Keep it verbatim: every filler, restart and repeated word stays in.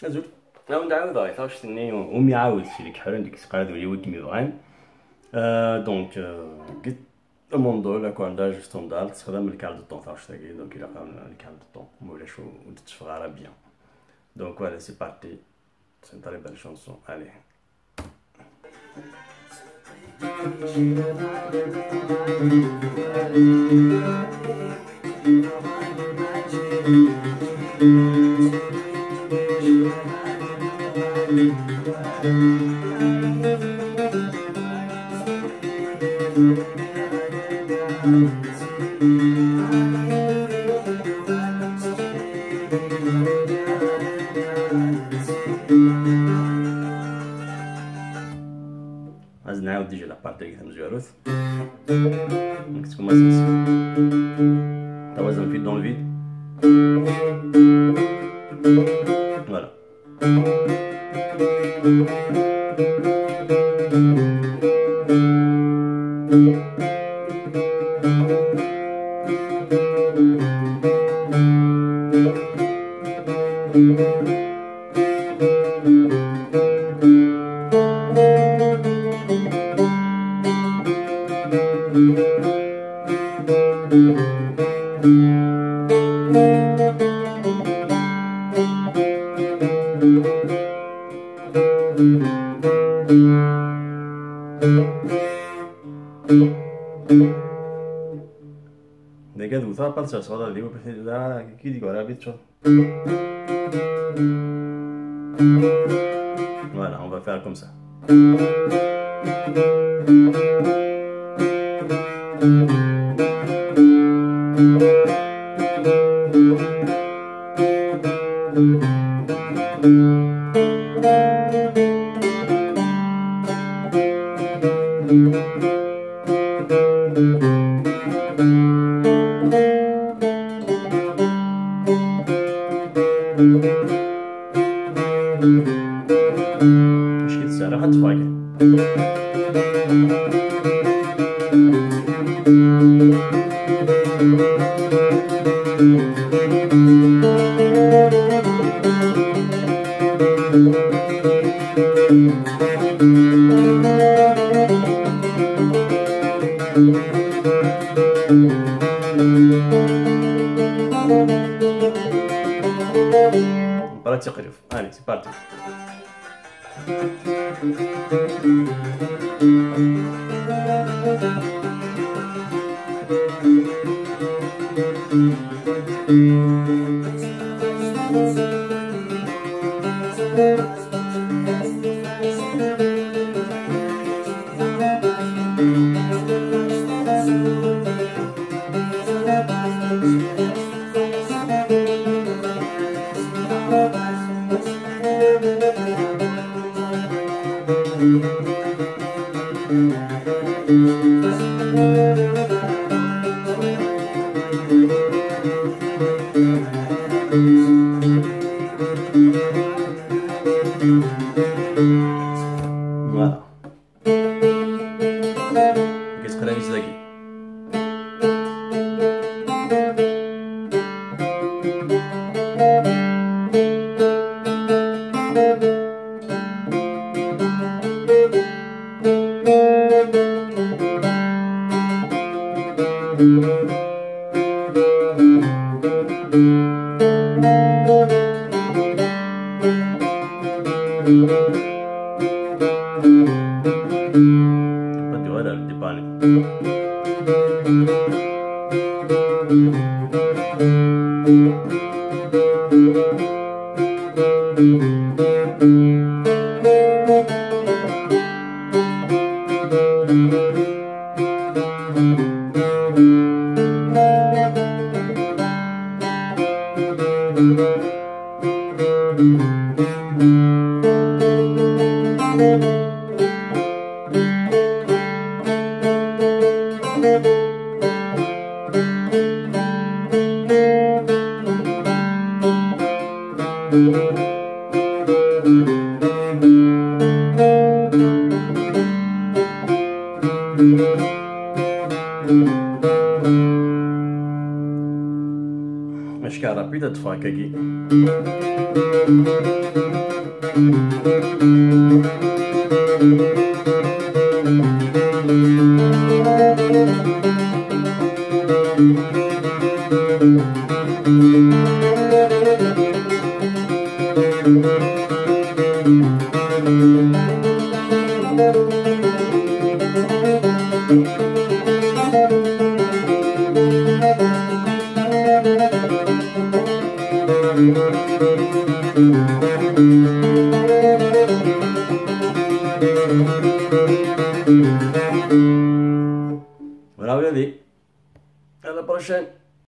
Azul. Ad wen-d-ɛawdeɣ i taɣect-nni umi ɛawed si leḥrun deg seqɛed wali wi kem-ibɣan. Euh, donc, euh, git amundul, acordage standard, tessexdam le quart de ton taɣect-agi, donc ilaq-am le quart de ton, ma ulac ur, ur d-tetteffeɣ ara bien. Donc voilà, c'est parti. C'est une très belle chanson. Allez. Ad nɛawed déjà la partie tamezwarut. Donc, c'est comme ça. Tawaza n vide dans le vide. Voilà. Dagi ad wteɣ apal s ṣṣwada di wabrid-a, kiki di gora bitcho. Voilà, on va faire comme ça. Acu i d-tserreḥ ad teffeɣ kan. Ɣer tiqrif. Allez, c'est parti. Voilà. Deg teqrabt dagi. Pas de rôle, le départ. Mačči rapide ad d-teffeɣ akkagi. Voilà, regardez. À la prochaine.